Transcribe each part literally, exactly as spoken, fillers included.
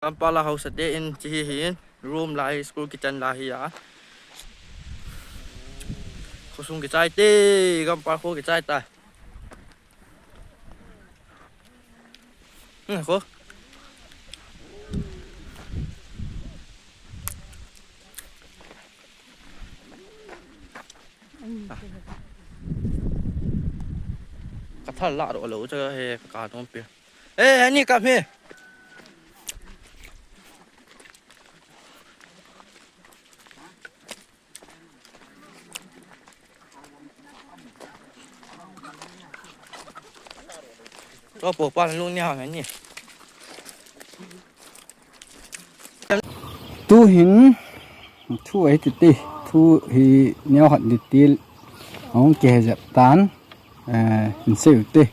Gampal a haosa te in, hiche hi hin, room la hi, school kitchen la hi a. Khosung kichai te, Gampal kho kichai ta. Hmm, kho. Ka thal la ro lo cha he ka ka dong pi. Eh, ani ka me. Cho po pa lu nia me ni. Tu hin thu ahi ti ti, thu hi neo hat di til, hong kihejep tan, eh, in sei u ti.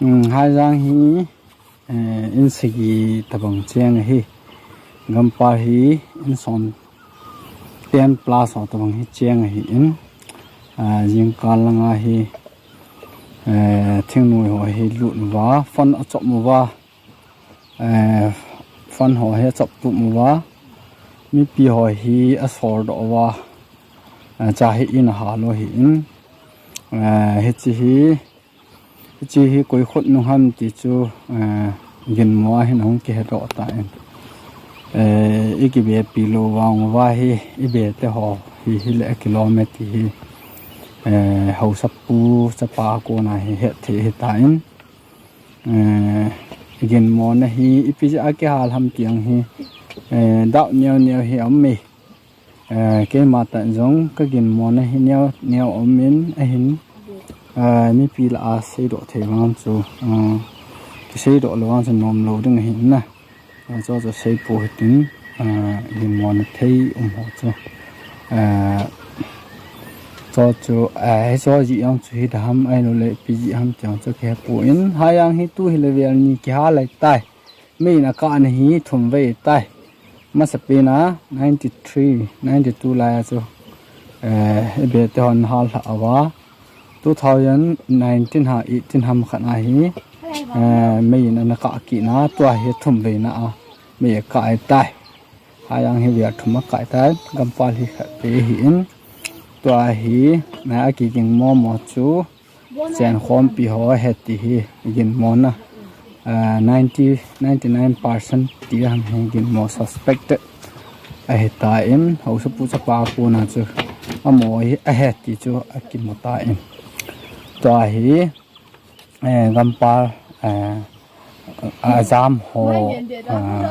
Um, Haijang hi, eh, in sagi tabang cheng ahi, Gampal hi in som ten plus ho tabang hi cheng ahi in, ah, jingkal langa hi, eh, thingnoi ho hi lut uva, fund achop uva, eh, fund ho hi achop tup uva, mipi ho hi asol doh uva, eh, cha hi in ahal u ahi in, eh, hiche hi, hiche hi koi khut nung ham ti chu, eh, ginmo a hin hung kihe doh ta in. Eh, i kibe pi lou vang uva hi, i be te ho hi, hi le akilom e ti hi, eh, haosapu chapa kona hi het thei ahi ta in. Eh, ginmo na hi, ipi jeh a kihal ham ti ang hi, eh, doubt neo neo hi um e. Eh, keima tah jong ka ginmo na hi neo neo um in ahin, eh, mipi lah a seidoh thei vang chu, eh, kiseidoh lou vang chu nom lou ding ahin na. Eh, chu chu sei po hitin, eh, ginmo na thei um ho chu. Eh, chu chu, eh, hiche jeh jong chu hi da ham ahilou le ipi jeh ham ti ang chu kihe poi. Haijang hi tu hi le vel ni kihal lai tai. Mei in akah na hi thum vei tai. Masapen a ninety three, ninety two lai a chu, eh, i be te hon hal lha uva. Two thousand nineteen ha eighteen ham khat a hi, eh, mei in ana kah kit na, tua hi thum vei na a mei akah tai. Haijang hi vel thum akah tai, Gampal hi khat pe ahi in. Tua hi, eh, akiging momo chu, chenkhompi ho ahi ti hi ginmo na, ah, ninety, ninety nine percent ti ham hi ginmo suspected ahi ta in, haosapu chapa kona chu amaho hi ahi ti chu akimu ta in. Tua hi, eh, Gampal, eh, ajam ho, ah,